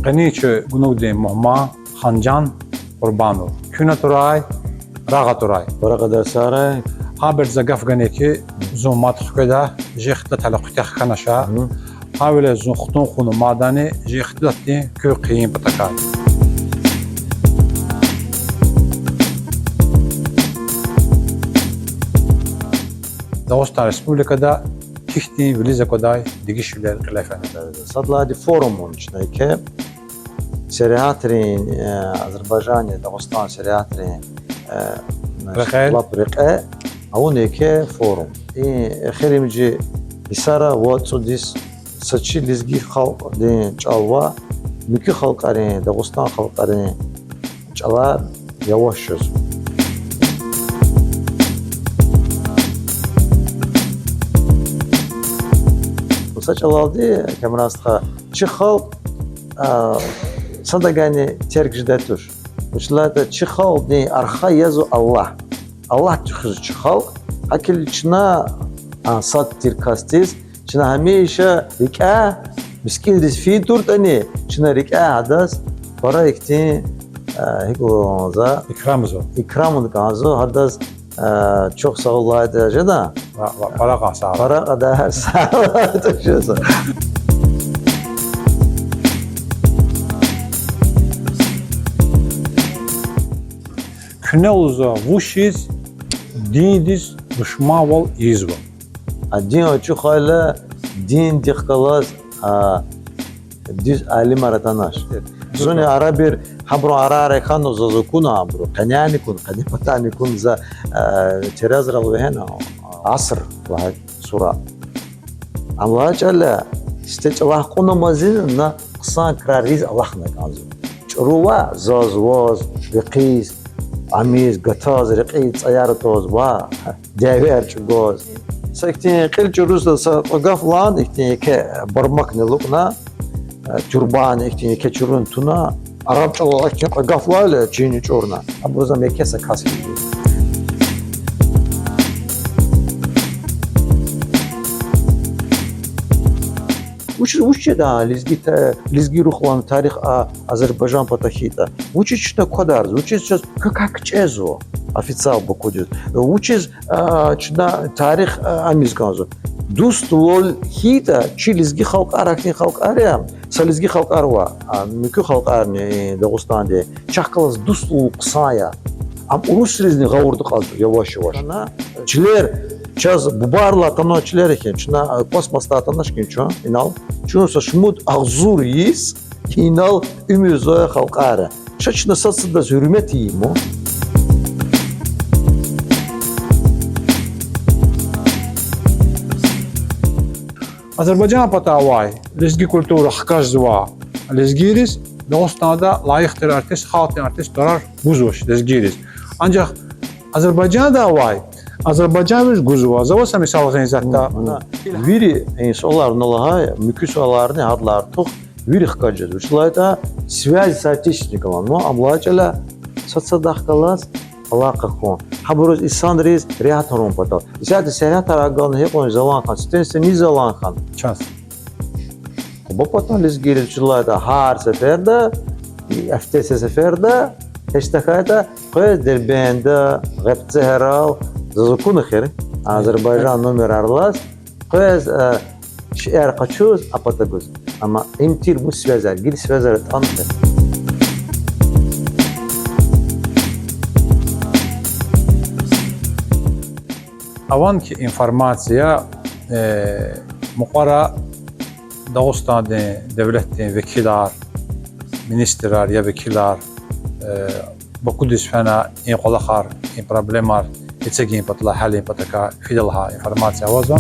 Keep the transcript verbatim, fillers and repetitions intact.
Къенин чи гунугдин мугьман Ханжан Къурбанов. Куьн атурай, рагъ атурай. Рагъ атурай. Гьабуруз за гаф гана хьи, зун мад хкведа, чи ихтилатар хъуьтягь хьанач. Гьавиляй зун хтун хьуна мадни чи ихтилатдин куь къайдадин патахъай. Дагъустан Республикада гьихьтин вилиз аквадай дегишвилер кьиле фена? Сад лагьайди, форум авуна чна еке, сергьятрин, э, Азербайжанни Дагъустан сергьятрин, э, значит, рекье, лап рекье авуна еке форум. И эхиримжи йисара вад цӀуд йис са чи лезги халкьдин чӀал ва муькуь халкьарин, Дагъустан халкьарин чӀалар яваш жезва. Са чӀалалди, Камран стха, чи халкь, а, садавайни терг жедай туш. Вучиз лагьайтӀа чи халкьдин архайи язва Аллагь. Аллагьди хуьзва чи халкь. ГьакӀ хьайила чна, а, сад тир касдиз, чна гьамиша рикӀяй, мискӀиндиз фин туртӀани, чна рикӀяй гьадаз пара ихьтин, а, гьикӀ лугьузва, икрамзава. Икрамун кӀанзава, гьадаз, а, чухсагъул лагьайтӀа жеда. Ва, ва, пара кьван сагъ. Пара кьван сагъ. Куьне лугьузва, вучиз диндиз душманвал ийизва? А дин ачухайла, диндихъ галаз, а, дуьз алимар атанач. Зунни арабир, гьабурун араяр хьана, заз акуна гьабуру, къеняйни акуна, къенепатани акуна, за, а, терезрал вегьена, аср лагьай сура. Ам лагьай чӀал я, сифте чӀалахъ кьунамазни на хъсан крар ийиз алахъна кӀанзава. ЧӀуру ваъ, заз, ваз, рекьиз, амиз, гатаз, рекьиз цӀаяр атаз, ваъ, дявеяр чӀугваз. Са ихьтин кьил чӀуру са кьве гаф лагьана, ихьтин еке бармакни алукӀна, э, тюрбани ихьтин еке чӀуру туна, араб чӀалал ихьтин кьве гаф лагьайла, чини чӀурна. Абуруз ам еке са кас хьиз. Вуч, вуч жеда лезги та-, лезги рухлан тарих а Азербайжан пата хьайитӀа? Вучиз чна квадарзава? Вучиз чаз квекай кичӀезва официал Бакудиз? Вучиз, а, чна тарих, а, амиз кӀанзава? Дуствал хьайитӀа, чи лезги халкьар гьахьтин халкьар я, са лезги халкьар ваъ, а, муькуь халкьарни, э, Дагъустандин, чахъ галаз дуствал хъсан я. Ам урусризни гъавурда кьазва яваш-яваш. Чилер, чаз бубайрилай атана чилер хьи, чна, э, космосдай атанач хьи чун инал. Чун са шумуд агъзур йис инал уьмуьрзавай халкьар я. Ша чна сад-садаз гьуьрмет ийима. Азербайжан пата авай лезги культура хкажзавай лезгийриз Дагъустанда лайих тир артист, халкьдин артист тӀварар гузвач лезгийриз. Анжах Азербайжанда авай азербайжанвийриз гузва. За ваз са мисал гъиз затӀа. Вири, э, суалар на лагьай, муькуь суаларни гьадалай артух вири хкаж жез. Вучиз лагьайтӀа связь соотечественников лагьана, ам лагьай чӀал я, сад-садахъ галаз алакъа хьун. Гьабуруз инсанриз регьят авун патал. Исятда сергьятар агална гьикьван залан хьана, сифтени-сифте залан хьана. Чаз. Къуба патан лезгийриз вучиз лагьайтӀа гьар сеферда, и гьафтеда са сеферда, гьич тахьайтӀа, къвез Дербентда, Гъебцегьерал, заз акуна эхир, Азербайжан номерар алаз, къвез, э, шейэр къачуз, а пата гуз. Амма им тирбур связьар, гила связьар атӀана. Авани хьи информация, э, мукьвара Дагъустандин девлетдин векилар, министрар я векилар, э, Бакудиз фена и кӀвалахар, и проблемар эцигун патал, гьялун патахъай фида лагьай информация авазва.